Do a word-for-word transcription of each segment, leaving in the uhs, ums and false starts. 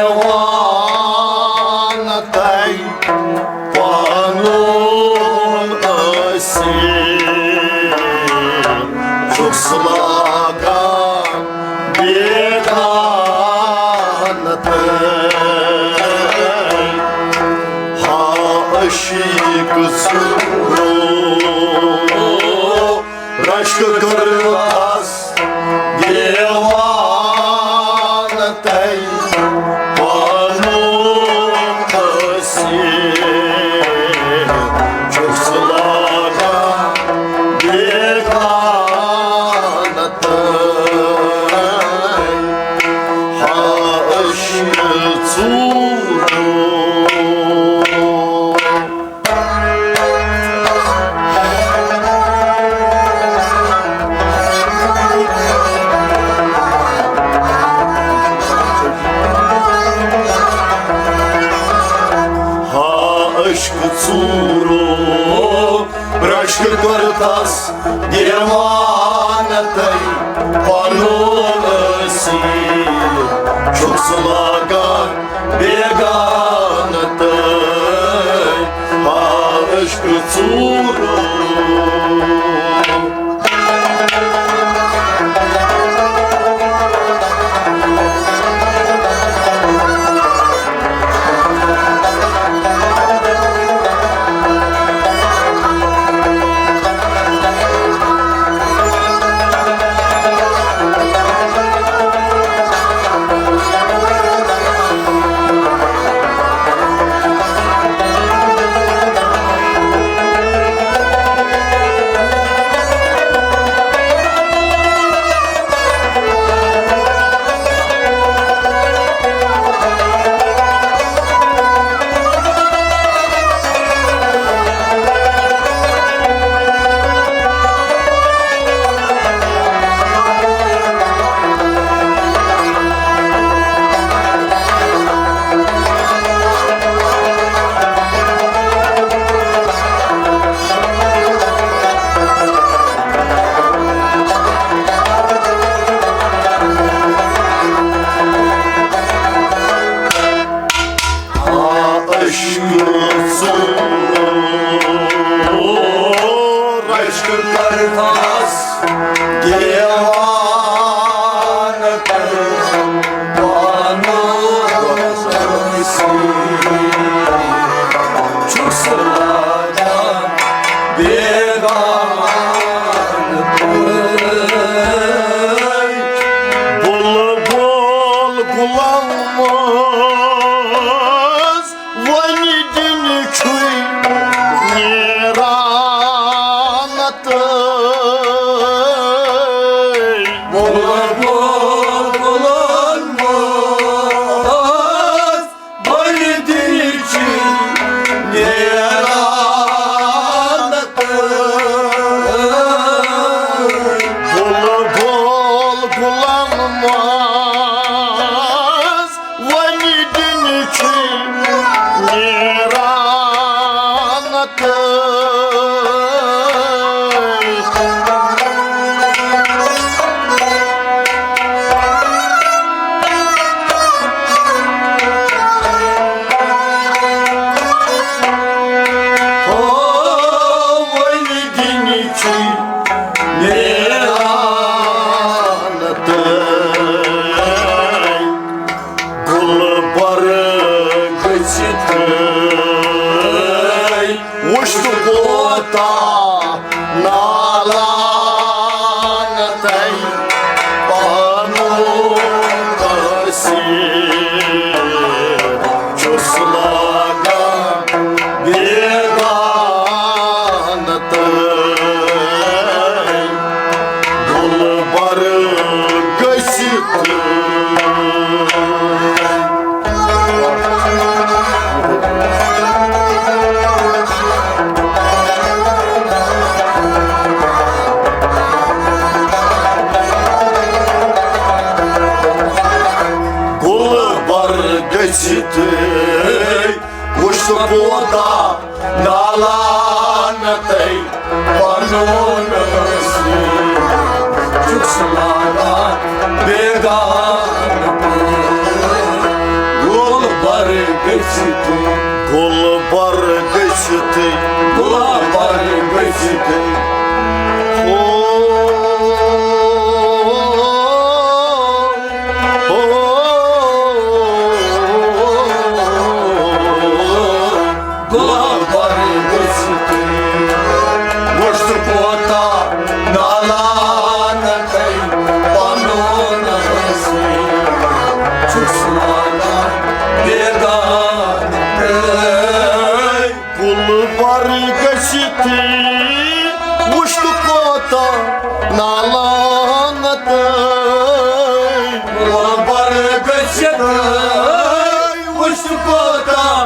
وانہٕ تۄہہِ پنُن ٲسِتھ چھُس لاگان بیگانہٕ تۄہہِ۔ ہا عشیٖق ژوٗرو، رشک کٔرٕس دیوان تۄہہِ پنُن ٲسِتھ چھُس لاگان بیگانہٕ تۄہہِ۔ ہا عشیٖق ژوٗرو۔ ہا عشق ژوٗرو، رشک کٔرٕس دیوانہٕ تۄہہِ پنُن ٲسِتھ چھُس لاگان بیگانہٕ تۄہہِ۔ ہا عشق ژوٗرو۔ عشق ژوٗرو، عشق کٔرٕس دیوانہٕ تۄہہِ پنُن ٲسِتھ چھُس لاگان بیگانہٕ تۄہہِ۔ بلبل گلن منٛز وۄنۍ دِنہِ چھُے نیران تۄہہِ۔ بلبل گلن منٛز وۄنۍ دِنہِ چھُے نیران تۄہہِ۔ بلبل گلن منٛز وۄنۍ دِنہِ چھُے نیران تۄہہِ۔ ہو وۄنۍ دِنہِ چھُے نیران تۄہہِ۔ گُلہٕ بر گٔژھِتھ وٕچھ کوتاہ نالان تۄہہِ پنُن ٲسِتھ چھُس لاگان بیگانہٕ تۄہہِ۔ گُلہٕ بر گٔژھِتھ۔ گُلہٕ بر گٔژھِتھ وٕچھ ژٕ کوتاہ نالان تۄہہِ پنُن ٲسِتھ چھُس لاگان بیگانہٕ تۄہہِ۔ گٔژھِتھٕے۔ گُلبرگ گٔژھِتھٕے۔ گُلبرگ گٔژھِتھٕے۔ او، او، گُلبرگ گٔژھِتھٕے۔ وُچھ ژٕ کوتاہ نالانتَے پنُن نصیب چھُس لاگان بیگانہٕ۔ گُلبرگ گٔژھِتھٕے، وُچھ ژٕ کوتاہ نالانتَے۔ گُلبرگ گٔژھِتھٕے، وُچھ ژٕ کوتاہ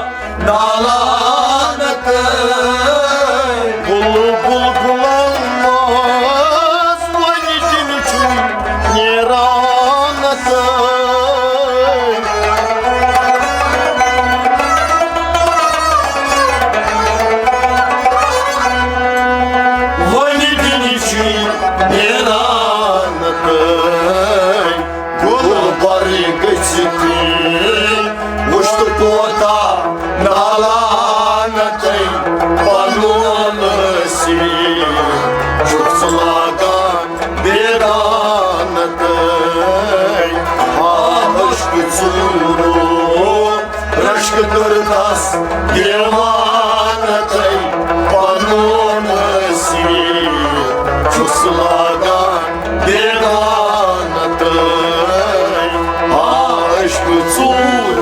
نالانتَے۔ بُلبُل غلام وۄنۍ تہِ چھُے نیرانتَے۔ وۄنۍ تہِ چھُے نیرانتَے۔ گُلبرگ گٔژھِتھٕے، وُچھ ژٕ کوتاہ نالانتَے پنُن نصیب چھُس لاگان بیگانتَے۔ آ عشق ژوٗرو رشک کٔرتھس دیوانتَے، پنُن نصیب چھُس لاگان دیوانتَے۔ عشق ژوٗر۔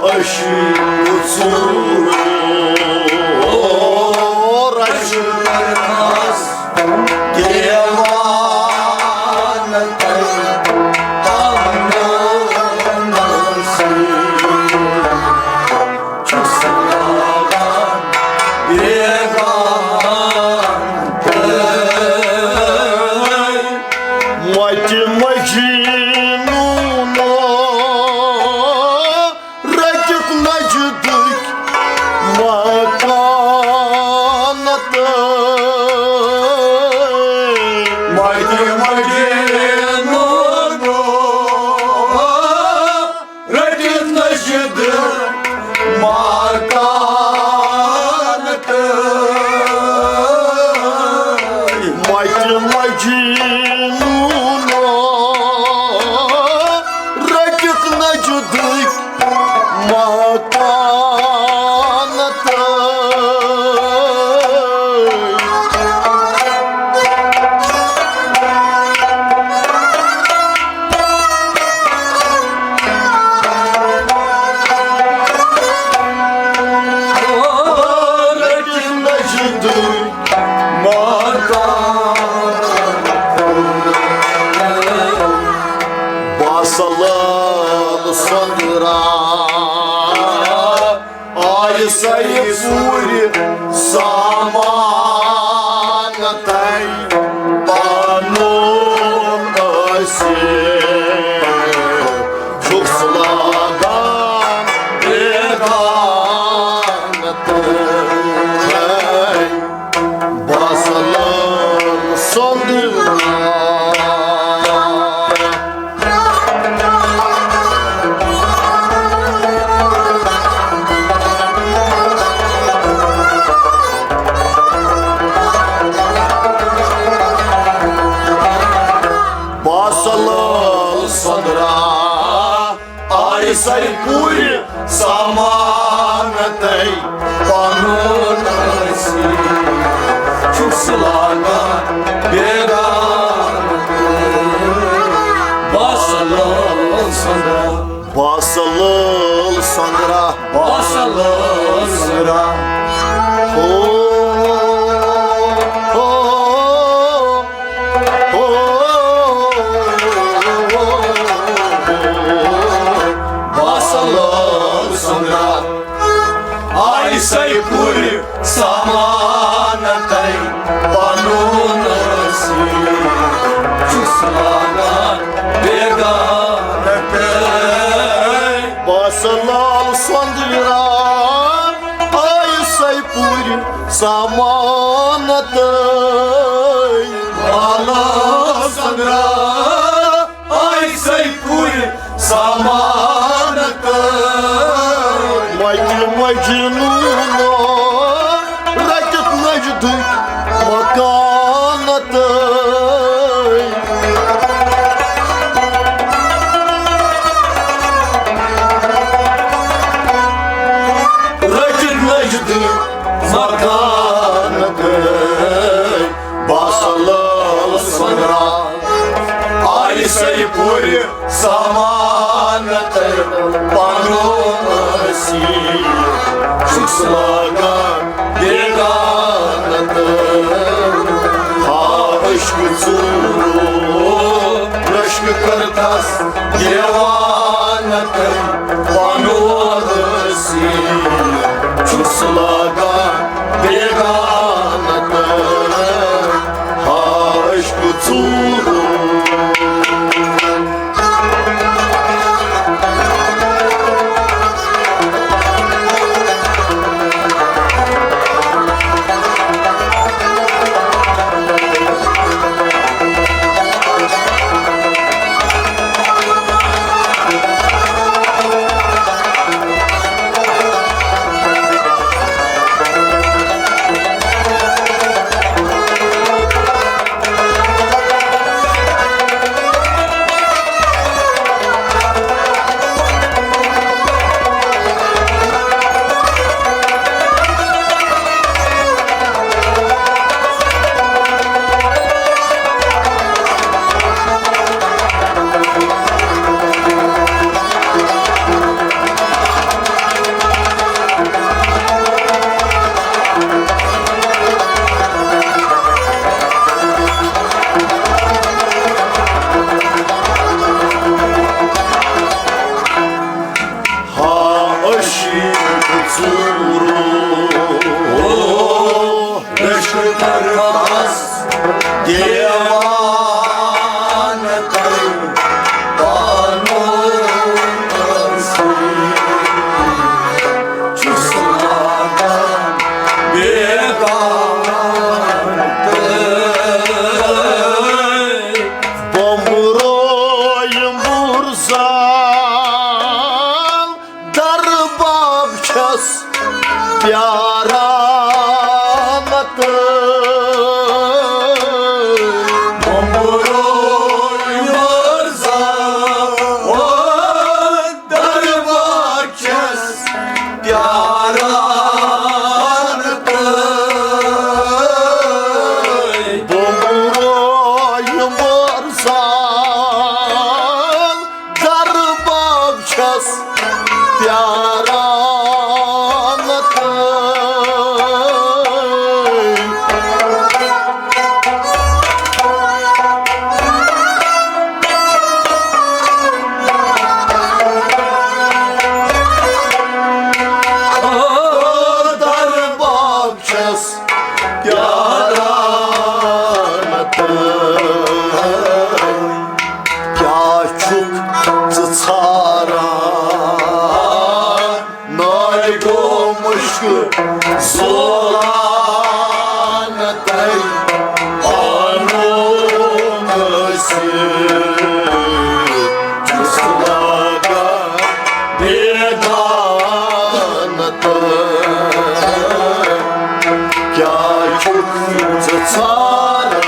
عشق ژوٗر۔ دیوانتَے پنُن نصیب چھُس لاگان بیگانتَے۔ مَتہِ مجنوٗنو رٔٹِتھ نجدٕکۍ مکانتَے۔ مَتہِ مجنوٗنو رٔٹِتھ نجدٕکۍ مکانتَے۔ مَتہِ مجنوٗنو رٔٹِتھ نجدٕکۍ مکانتَے۔ رٔٹِتھ نجدٕکۍ مکانتَے۔ باسلال سۄندرا آیہِ سَے پوٗرِ سامانتَے۔ پنُن نصیب چھُس لاگان بیگانتَے۔ باسلال سۄندرا۔ سَے پوٗرِ سامانتَے پَنُن ٲسی، چھُکھ ژٕ لاگان بیگانہٕ۔ باسا لٲل سۄنٛدرا، باسا لٲل سۄنٛدرا، باسا لٲل سۄنٛدرا۔ ہو، ہو۔ باسا لٲل سۄنٛدرا، آیہِ سَے پوٗرِ سامانتَے پَنُن ٲسی، چھُکھ ژٕ لاگان بیگانہٕ۔ باسا لٲل سۄنٛدرا، آیہِ سَے پوٗرِ سامانتَے۔ باسا لٲل سۄنٛدرا، آیہِ سَے پوٗرِ سامانتَے۔ مَتہِ مَجنوٗنو رٔٹِتھ نَجدٕکۍ مکانتَے۔ رٔٹِتھ نَجدٕکۍ مکانتَے۔ باسا لٲل سۄنٛدرا، آیہِ سَے پوٗرِ سامانتَے پَنُن ٲسی، چھُکھ ژٕ لاگان بیگانہٕ۔ ہا عشقہٕ ژوٗرو، رشک کٔرتھس دیوانتَے پَنُن ٲسی، چھُکھ ژٕ لاگان بیگانہٕ۔ ہا عشقہٕ ژوٗرو۔ ہا عشقہٕ ژوٗرو، رشک کٔرتھس دیوانتَے پَنُن ٲسی، چھُکھ ژٕ لاگان بیگانہٕ۔ بومبرو یمبرزا درباب چھس پیاران تہٕ۔ بومبروے مرزا، او درباب چھس پیاران تہٕ۔ بومبروے مرزا، درباب چھس پیاران تہٕ۔ درباب چھس پیاران تہٕ۔ کیٛاہ چھُکھ ژٕ ژھاران؟ ناے گوٚو مُشکِل زولان تہٕ پانوم ٲسِتھ چھُس لاگان بیگانہٕ تہٕ۔ کیٛاہ چھُکھ ژٕ ژھاران؟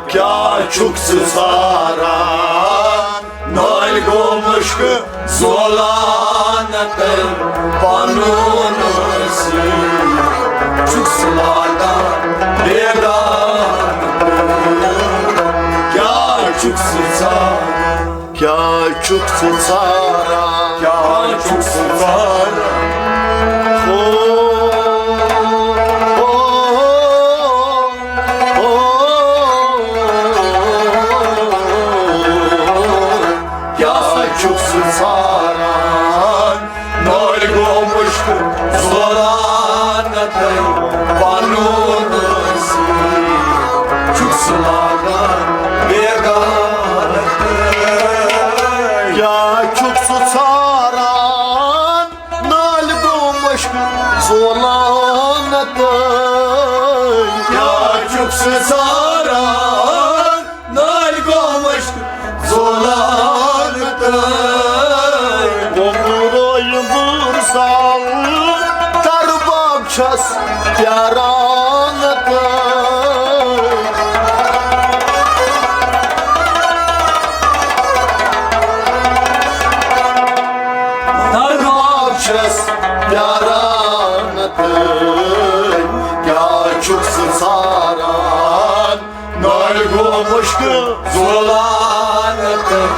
کیٛاہ چھُکھ ژٕ ژھاران؟ نالہِ گوٚو مُشکہٕ زولان تہٕ پنُن نصیٖب۔ چھُکھ ژٕ لاگان بیگانہٕ تہٕ کیٛاہ چھُکھ ژٕ ژھاران؟ کیٛاہ چھُکھ ژٕ ژھاران؟ کیٛاہ چھُکھ ژٕ ژھاران؟ او، او، او، کیٛاہ چھُکھ ژٕ ژھاران؟ نالہِ گوٚو مُشکہٕ زولان تہٕ پنُن نصیٖب۔ چھُکھ ژٕ لاگان بیگانہٕ تہٕ کیٛاہ چھُکھ ژٕ ژھاران؟ نالہِ گوٚو مُشکہٕ زولان تہٕ کیٛاہ چھُکھ ژٕ ژھاران؟ نالہِ گوٚو مُشکہٕ زولان تہٕ گوٚو رویہِ بُرسال، ترباب چھَس پیاران تہٕ ترباب چھَس پیاران تہٕ کیٛاہ چھُکھ ژٕ ژھاران؟ نالہِ گوٚو مُشکہٕ زولان تہٕ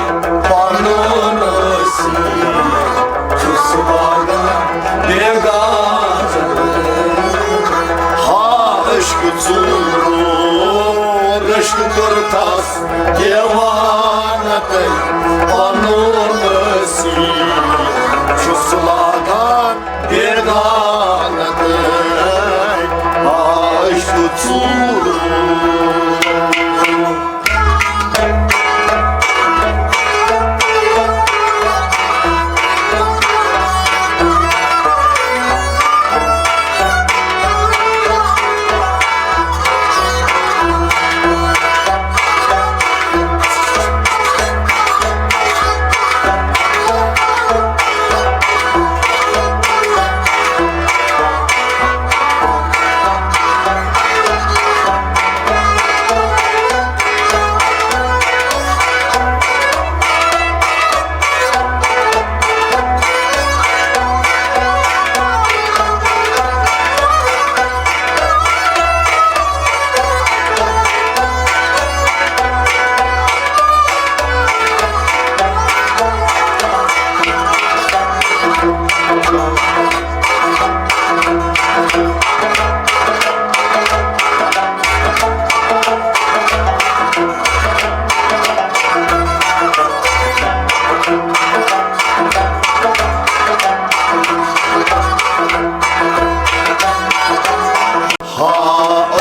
پنُن نصیٖب۔ چھُس لاگان بیگانہٕ ہا عشق ژوٗر، عشق کوٚر تس دیوانہٕ تہٕ پنُن نصیٖب۔ چھُس لاگان بیگانہٕ تہٕ عشق ژوٗر۔ ہا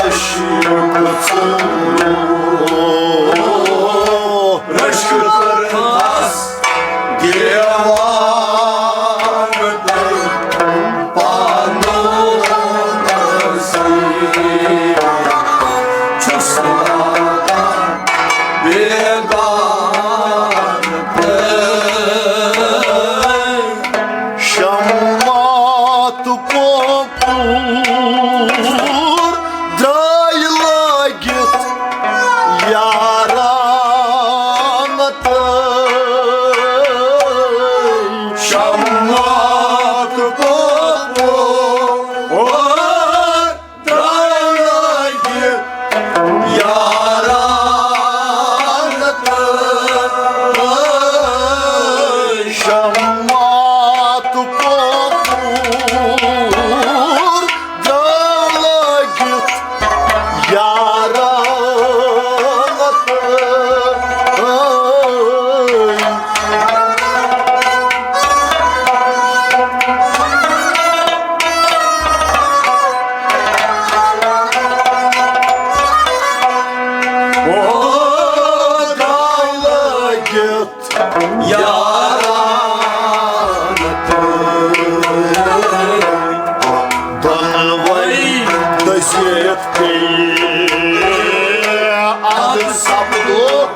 عشق ژوٗر، عشق کٔرتھس دیوانہٕ تہٕ پنُن نصیٖب۔ چھُس لاگان بیگانہٕ تہٕ شمع تہٕ کۄپوٗر درٛاے لٲگِتھ یاران تہٕ شمع تہٕ کۄپوٗر درٛاے لٲگِتھ یاران تہٕ شمع تہٕ کۄپوٗر درٛاے لٲگِتھ یاران تہٕ او درٛاے لٲگِتھ یاران تہٕ دۄنوَے دٔسِتھ پیٚیہِ اَدٕ سَپدُکھ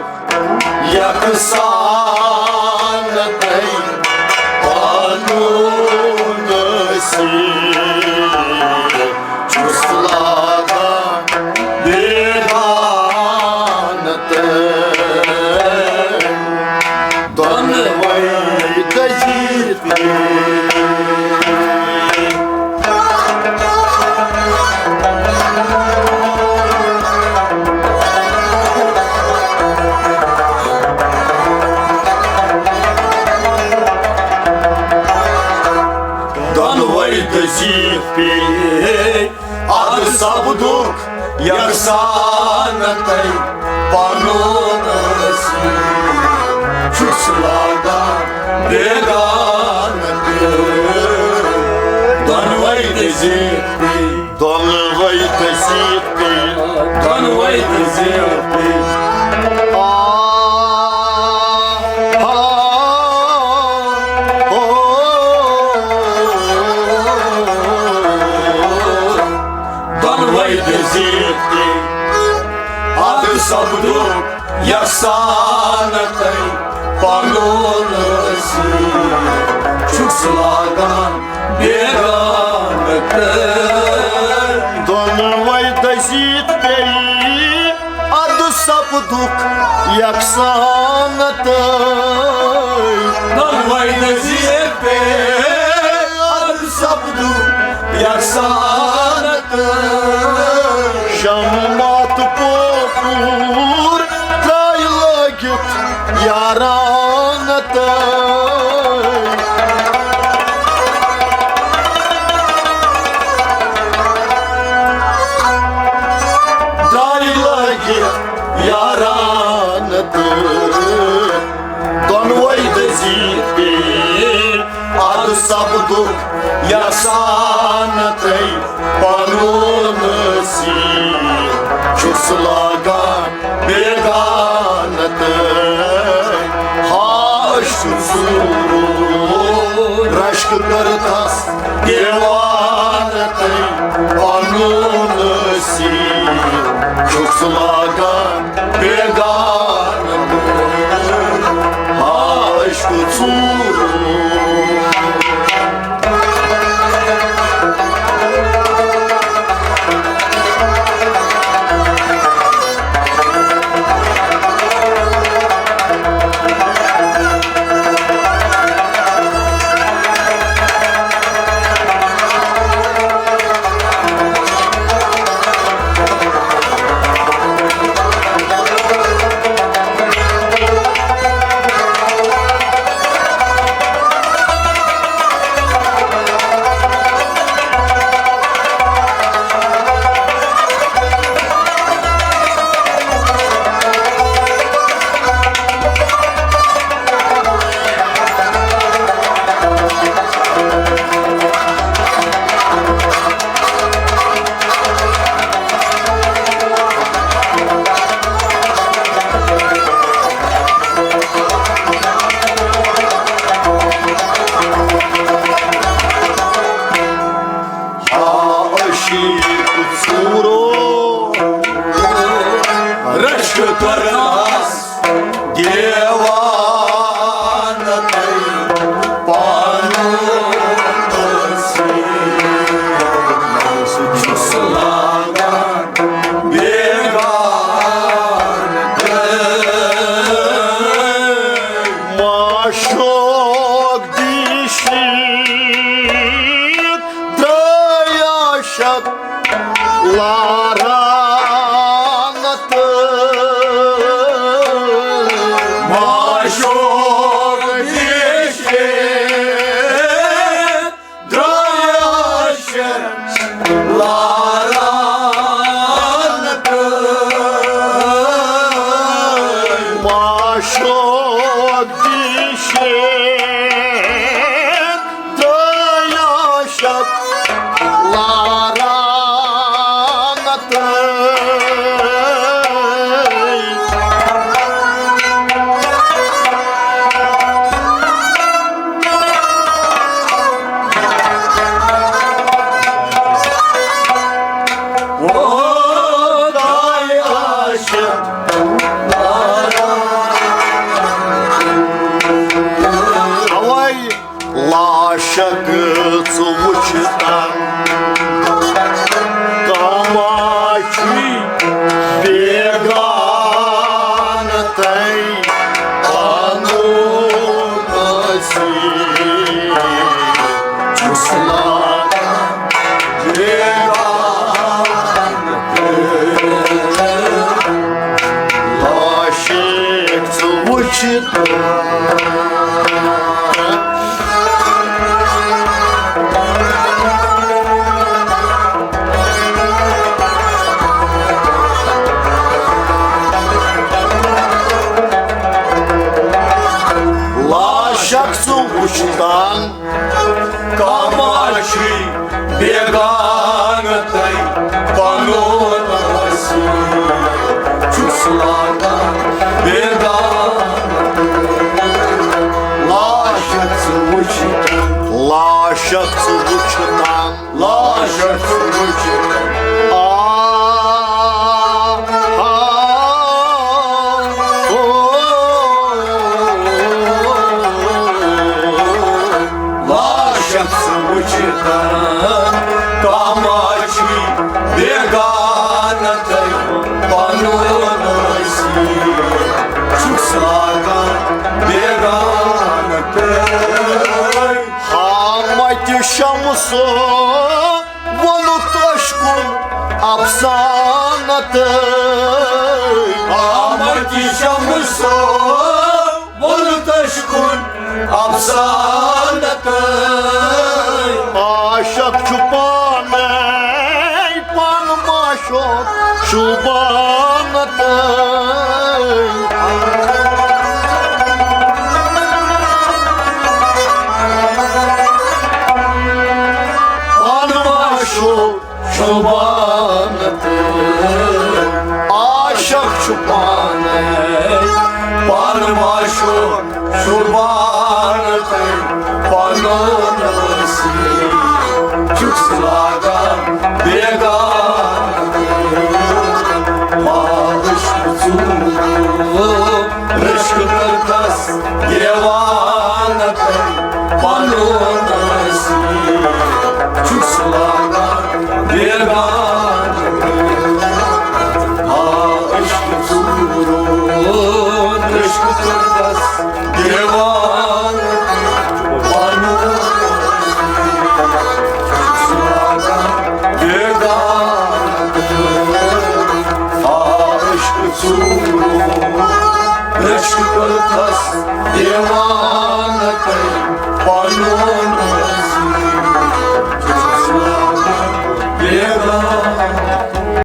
یکسان تہٕ پنُن نصیٖب۔ چھُس لاگان بیگانہٕ سانتَے پنُن نصیٖب چھُس لاگان بیگانہٕ تہِ۔ دۄنوَے دٔزِتھ پیٚیہِ، دۄنوَے دٔزِتھ پیٚیہِ، دۄنوَے دٔزِتھ پیٚیہِ۔ آ، آ، او۔ دۄنوَے دٔزِتھ پیٚیہِ۔ اَدٕ سپدُکھ یَکسانتَے پنُن نصیٖب چھُس لاگان بیگانہٕ تہِ۔ دۄنوَے دٔزِتھ پیٚیہِ، اَدٕ سپدُکھ یَکسانتَے۔ دۄنوَے دٔزِتھ پیٚیہِ، اَدٕ سپدُکھ یَکسانتَے۔ شمعہ تہٕ پوپوٗر ترٛایہِ لٲگِتھ یارانتَے۔ ترٛایہِ لٲگِتھ یارانتَے۔ دۄنوَے دٔزِتھ پیٚیہِ، اَدٕ سپدُکھ یَکسانتَے پنُن نصیٖب چھُس لاگان بیگانہٕ تہِ۔ ہا، أسۍ چھِ ژوٗر رشکہٕ کٔرتھس دیوانہٕ تہِ۔ پنُن نصیٖب چھُس لاگان بیگانہٕ تہِ۔ ہا، أسۍ چھِ ژوٗر۔ ہا، عشیٖق ژوٗرو رشکہٕ کٔرہَس دیوانہٕ تہِ۔ پنُن نصیٖب چھُس لاگان بیگانہٕ تہِ۔ معشوق دی شیٖک درٛاے عاشق لاران تہٕ۔ معشوق دی شیٖک درٛاے عاشق لاران تہٕ۔ معشوق دی شیٖک درٛاے عاشق لاران تہٕ۔ او درٛاے عاشق لاران۔ اَوَے لاشک ژٕ وُچھتن، کما چھُے بیگانہٕ تَے پنُن نصیٖب چھُس لاگان بیگانہٕ تَے۔ لاشک ژٕ وُچھتن۔ تام۔ کاماچھی بیگانہٕ تۄہہِ پنُن ٲسِتھ چھُس لاگان بیگانہٕ۔ لاشَکھ ژٕ وٕچھِتھ، لاشَکھ ژٕ وٕچھِتھ تام، لاشَکھ ژٕ وٕچھِتھ۔ آ، آ، او۔ لاشَکھ ژٕ وٕچھِتھ کاماچھی بیگانہٕ تۄہہِ پنُن ٲسِتھ چھُس لاگان بیگانہٕ تۄہہِ۔ ہامتہِ شمسو ووٚنُتھ اشکُن افسانہٕ تۄہہِ۔ ہامتہِ شمسو ووٚنُتھ اشکُن افسانہٕ تۄہہِ۔ عاشق چھُ پانے پن معشوق شوٗبان تۄہہِ۔ پن معشوق شوٗبان تۄہہِ۔ عاشق چھُ پانے پن معشوق شوٗبان تۄہہِ۔ پنُن ٲسِتھ چھُس لاگان بیگانہٕ۔ ما عشق ژوٗرو، عشق کٔرتس دیوانہٕ تۄہہِ۔ پنُن ٲسِتھ چھُس لاگان بیگانہٕ۔ آ عشق ژوٗرو، عشق کٔرتس دیوانہٕ۔ پنُن ٲسِتھ چھُس لاگان بیگانہٕ۔ آ عشق ژوٗرو، عشق کٔرتس دیوانہٕ۔